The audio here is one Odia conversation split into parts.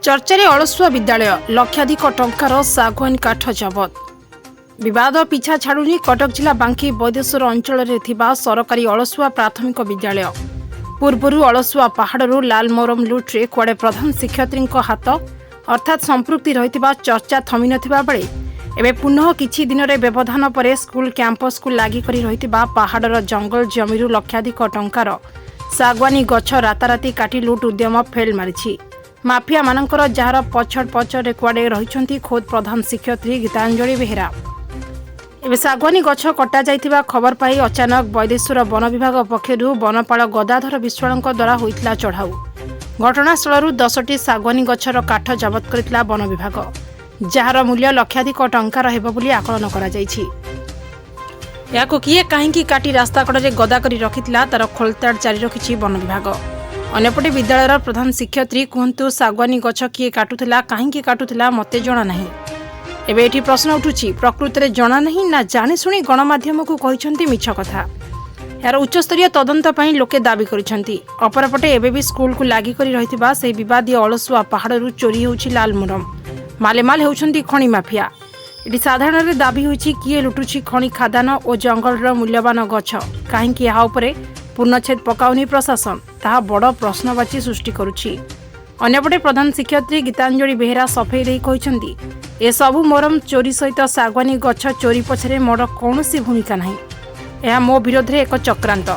ଚର୍ଚ୍ଚାରେ ଅଳସୁଆ ବିଦ୍ୟାଳୟ, ଲକ୍ଷାଧିକ ଟଙ୍କାର ଶାଗୁଆନ କାଠ ଜବତ। ବିବାଦ ପିଛା ଛାଡୁନି କଟକ ଜିଲ୍ଲା ବାଙ୍କି ବୈଦେଶ୍ୱର ଅଞ୍ଚଳରେ ଥିବା ସରକାରୀ ଅଳସୁଆ ପ୍ରାଥମିକ ବିଦ୍ୟାଳୟ। ପୂର୍ବରୁ ଅଳସୁଆ ପାହାଡ଼ରୁ ଲାଲ ମୋରମ ଲୁଟ୍ରେ କୁଆଡ଼େ ପ୍ରଧାନ ଶିକ୍ଷୟିତ୍ରୀଙ୍କ ହାତ ଅର୍ଥାତ୍ ସମ୍ପୃକ୍ତି ରହିଥିବା ଚର୍ଚ୍ଚା ଥମିନଥିବା ବେଳେ ଏବେ ପୁନଃ କିଛି ଦିନରେ ବ୍ୟବଧାନ ପରେ ସ୍କୁଲ କ୍ୟାମ୍ପସକୁ ଲାଗି କରି ରହିଥିବା ପାହାଡ଼ର ଜଙ୍ଗଲ ଜମିରୁ ଲକ୍ଷାଧିକ ଟଙ୍କାର ଶାଗୁଆନୀ ଗଛ ରାତାରାତି କାଟି ଲୁଟ୍ ଉଦ୍ୟମ ଫେଲ୍ ମାରିଛି ମାଫିଆମାନଙ୍କର, ଯାହାର ପଛଡ଼ ପଛରେ କୁଆଡ଼େ ରହିଛନ୍ତି ଖୋଦ୍ ପ୍ରଧାନ ଶିକ୍ଷୟିତ୍ରୀ ଗୀତାଞ୍ଜଳି ବେହେରା। ଏବେ ଶାଗୁଆନୀ ଗଛ କଟାଯାଇଥିବା ଖବର ପାଇ ଅଚାନକ ବୈଦେଶ୍ୱର ବନ ବିଭାଗ ପକ୍ଷରୁ ବନପାଳ ଗଦାଧର ବିଶ୍ୱାଳଙ୍କ ଦ୍ୱାରା ହୋଇଥିଲା ଚଢ଼ାଉ। ଘଟଣାସ୍ଥଳରୁ 10ଟି ଶାଗୁଆନୀ ଗଛର କାଠ ଜବତ କରିଥିଲା ବନ ବିଭାଗ, ଯାହାର ମୂଲ୍ୟ ଲକ୍ଷାଧିକ ଟଙ୍କାର ହେବ ବୋଲି ଆକଳନ କରାଯାଇଛି। ଏହାକୁ କିଏ କାହିଁକି କାଟି ରାସ୍ତାକଡ଼ରେ ଗଦା କରି ରଖିଥିଲା, ତାର ଖୋଳତାଡ଼ ଜାରି ରଖିଛି ବନ ବିଭାଗ। ଅନ୍ୟପଟେ ବିଦ୍ୟାଳୟର ପ୍ରଧାନ ଶିକ୍ଷୟିତ୍ରୀ କୁହନ୍ତୁ, ଶାଗୁଆନୀ ଗଛ କିଏ କାଟୁଥିଲା, କାହିଁକି କାଟୁଥିଲା, ମୋତେ ଜଣା ନାହିଁ। ଏବେ ଏଠି ପ୍ରଶ୍ନ ଉଠୁଛି, ପ୍ରକୃତରେ ଜଣା ନାହିଁ ନା ଜାଣିଶୁଣି ଗଣମାଧ୍ୟମକୁ କହିଛନ୍ତି ମିଛ କଥା? ଏହାର ଉଚ୍ଚସ୍ତରୀୟ ତଦନ୍ତ ପାଇଁ ଲୋକେ ଦାବି କରିଛନ୍ତି। ଅପରପଟେ ଏବେ ବି ସ୍କୁଲକୁ ଲାଗି କରି ରହିଥିବା ସେହି ବିବାଦୀୟ ଅଳସୁଆ ପାହାଡ଼ରୁ ଚୋରି ହେଉଛି ଲାଲ ମୁରମ, ମାଲେମାଲ ହେଉଛନ୍ତି ଖଣି ମାଫିଆ। ଏଠି ସାଧାରଣରେ ଦାବି ହୋଇଛି, କିଏ ଲୁଟୁଛି ଖଣି ଖାଦାନ ଓ ଜଙ୍ଗଲର ମୂଲ୍ୟବାନ ଗଛ? କାହିଁକି ଏହା ଉପରେ ପୂର୍ଣ୍ଣଚ୍ଛେଦ ପକାଉନି ପ୍ରଶାସନ, ତାହା ବଡ଼ ପ୍ରଶ୍ନବାଚୀ ସୃଷ୍ଟି କରୁଛି। ଅନ୍ୟପଟେ ପ୍ରଧାନ ଶିକ୍ଷୟିତ୍ରୀ ଗୀତାଞ୍ଜଳି ବେହେରା ସଫେଇ ଦେଇ କହିଛନ୍ତି, ଏସବୁ ମୋରମ ଚୋରି ସହିତ ଶାଗୁଆନୀ ଗଛ ଚୋରି ପଛରେ ମୋର କୌଣସି ଭୂମିକା ନାହିଁ। ଏହା ମୋ ବିରୋଧରେ ଏକ ଚକ୍ରାନ୍ତ।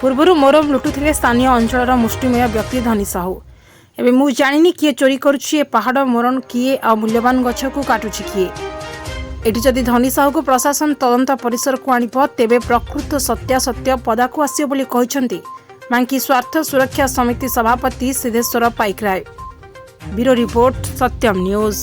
ପୂର୍ବରୁ ମୋରମ ଲୁଟୁଥିଲେ ସ୍ଥାନୀୟ ଅଞ୍ଚଳର ମୁଷ୍ଟିମେୟ ବ୍ୟକ୍ତି ଧନୀ ସାହୁ। ଏବେ ମୁଁ ଜାଣିନି କିଏ ଚୋରି କରୁଛି ଏ ପାହାଡ଼ ମୋରମ, କିଏ ଆଉ ମୂଲ୍ୟବାନ ଗଛକୁ କାଟୁଛି କିଏ। ଏଠି ଯଦି ଧନୀ ସାହୁକୁ ପ୍ରଶାସନ ତଦନ୍ତ ପରିସରକୁ ଆଣିବ, ତେବେ ପ୍ରକୃତ ସତ୍ୟାସତ୍ୟ ପଦାକୁ ଆସିବ ବୋଲି କହିଛନ୍ତି ବାଙ୍କି ସ୍ୱାର୍ଥ ସୁରକ୍ଷା ସମିତି ସଭାପତି Siddheswar Paikaray. Bureau report, Satyam news.